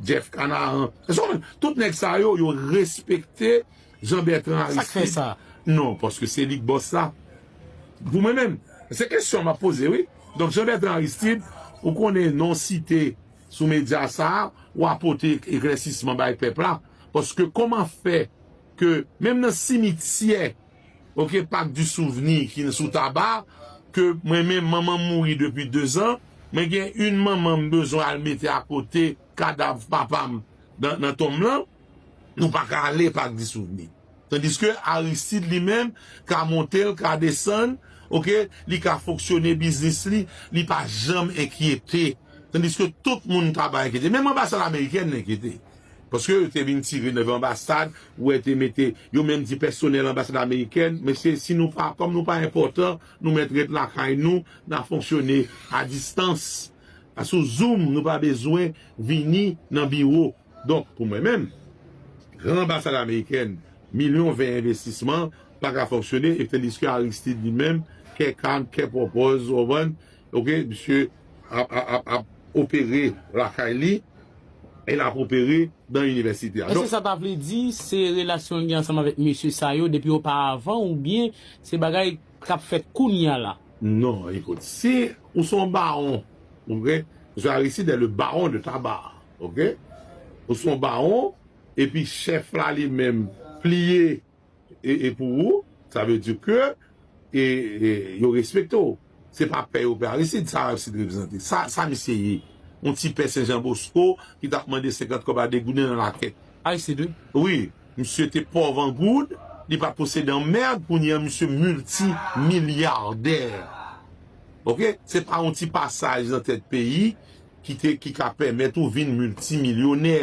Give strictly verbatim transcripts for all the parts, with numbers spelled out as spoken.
Jeff Canaan. Tout nèg sa yo, yo respekte Jean Bertrand Aristide. Sa k fè sa? Non, paske se li k bòs la. Pou mwen menm, se kesyon m ap poze, wi. Donk, Jean Bertrand Aristide, ou konnen non site sou medya sa a, ou a pote eklèsisman bay pèp la. Paske kòman fè ke menm nan simityè, oke, Parc du Souvenir ki sou Taba, ke mwen menm, manman m mouri depi de zan, mwen gen yon manman m bezwen al mete akote kadav papa m nan, nan tonm lan, nou pa ka ale Parc du Souvenir. Tandiske Aristide li menm ka monte l, ka desann, oke, li ka fonksyone biznis li, li pa janm enkyete. Tandiske tout moun Taba enkyete. Menm anbasad amerikèn enkyete. Paske yo te vin tire nan anbasad, ou wè te mete, yo menm di pèsonèl anbasad amerikèn, mesye, si nou pa, kòm nou pa enpòtan, nou mèt ret lakay nou, n a fonksyone a distans. Asou Zoom, nou pa bezwen vini nan biwo. Donk, pou mwen menm, gran anbasad amerikèn, milyon ven envestisman, pa ka fonksyone, e tandiske Aristide li menm, kè kalm, kè pwòpòz, ou konprann? Oke, misye ap, ap, ap, ap opere lakay li, e l ap opere nan inivèsite a. Èske sa ta vle di se relasyon l gen ansanm avèk mesye sa yo depi oparavan, oubyen se bagay k ap fèt kounye a la? Non, ekout, si ou se yon bawon, oke, Jean Aristide est le baron de Taba, oke? Ou se yon bawon, epi chèf la li menm pliye e, e pou ou, sa vle di ke e, e, yo respekte w. Se pa pè yo pè Aristide, sa Aristide reprezante. Sa, sa misye ye. Yon ti pè Sen Jan Bosko ki t ap mande senkant kòb a degouden nan lakèt. Aristide, wi. Wi, misye te pòv an goud, li pa t posede an mèd, kounye a misye miltimilyadè. Oke? Se pa yon ti pasaj nan tèt peyi ki te, ki ka pèmèt ou vin miltimilyonè.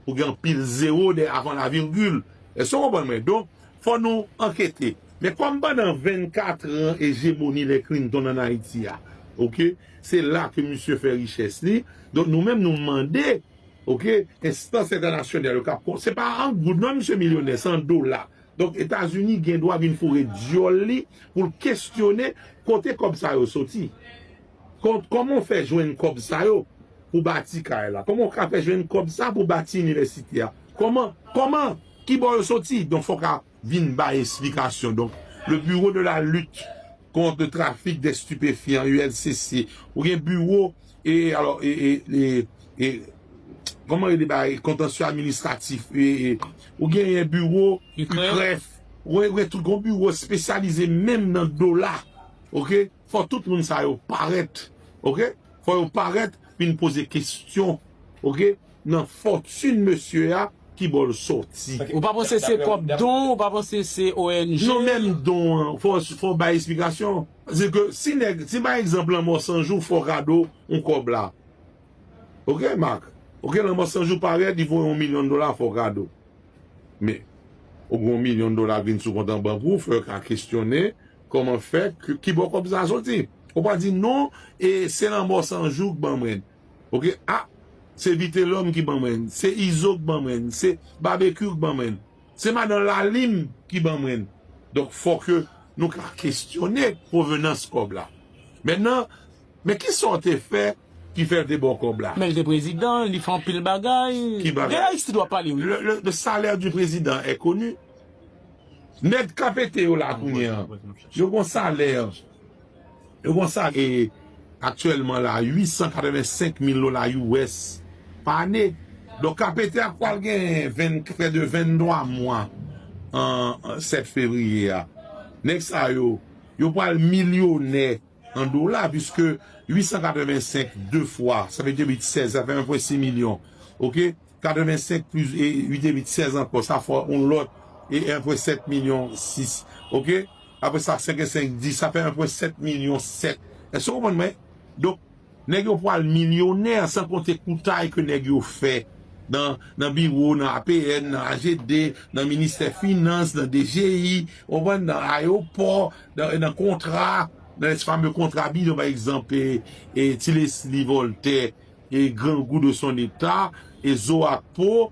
Ou gen anpil zewo dè, avan la virgil. Èske w konprann mwen? Donk, fò nou ankete. Men kòm pandan vennkat an ejemoni lè Clinton ann Ayiti a, oke, se la ke misye fè richès li. Donk, nou menm, nou mande, oke, enstans entènasyonal yo k ap kon-, se pa an goud non, misye milyonè, se an dola. Donk, Etazini gen dwa vin foure dyòl li pou l kesyone kote kòb sa yo soti. Kò-, kòman w fè jwenn kòb sa yo pou bati kay la? Kòman w ka fè jwenn kòb sa pou bati inivèsite a? Kòman, kòman, ki bò yo soti? Donk, fòk a vin bay esplikasyon. Donk, le bureau de la lutte contre le trafic des stupéfiants, U L C C, ou gen biwo, e, alò, e, e, e, e, kòman rele bagay, kontansyon administratif, e, e, ou genyen biwo UCREF, ou gen, ou gen tout, gon biwo espesyalize menm nan dola, oke? Fò tout moun sa yo parèt, oke? Fò yo parèt, vin poze kesyon, oke? Nan fòtin mesye a, ki bò l sòti. Ou pa panse se kòb don, ou pa panse se O N G? Non, menm don an, fò, fò bay esplikasyon. Se ke si nèg, si pa egzanp Lanmò San Jou fè w kado yon kòb la. Oke, Marc? Oke, Lanmò San Jou parèt, li voye yon milyon dola, fè w kado. Men, ou gen yon milyon dola vin sou kont an bank ou, fò yo ka kesyone kòman fè, ki, ki bò kòb sa soti. Ou pa di non, e se Lanmò San Jou k ban mwen. Oke, a, se Vitelhomme ki ban mwen, se Izo k ban mwen, se Babekyou k ban mwen, se madan Lalim ki ban mwen. Donk, fò ke nou ka kesyone pwovenans kòb la. Mentnan, men kisa w te fè ki fè l te ba w kòb la? Men l te prezidan, li fè anpil bagay. Ki bagay? Gen Aristide w ap pale, wi. Le, le, le salaire du président est connu. Nèg K P T yo la kounye a, yo gon salè. Yo gon salè aktyèlman la, uit san katrevensenk mil dola U S pa ane. Donk, K P T a pral gen ven, près de venntwa mwa an, an sèt fevriye a. Nèg sa yo, yo pral milyonè an dola, puiske uit san katrevensenk de fwa, sa fè uit sèz, sa fè en pwen sis milyon. Oke? Katrevensenk plis, e, uit et uit, sèz ankò, sa fè yon lòt, e, en pwen sèt milyon sis. Oke? Apre sa, senk e senk, dis, sa fè en pwen sèt milyon sèt. Èske w konprann mwen? Donk, nèg yo pral milyonè, san konte koutay ke nèg yo fè nan, nan biwo, nan A P N, nan A G D, nan ministè finans, nan D G I, w konprann, nan ayewopò, nan, nan kontra, nan fame kontra bidon, pa egzanp, e, e, Ti Leslie Voltaire, e, Grangou de son état, e, Zo ak Po,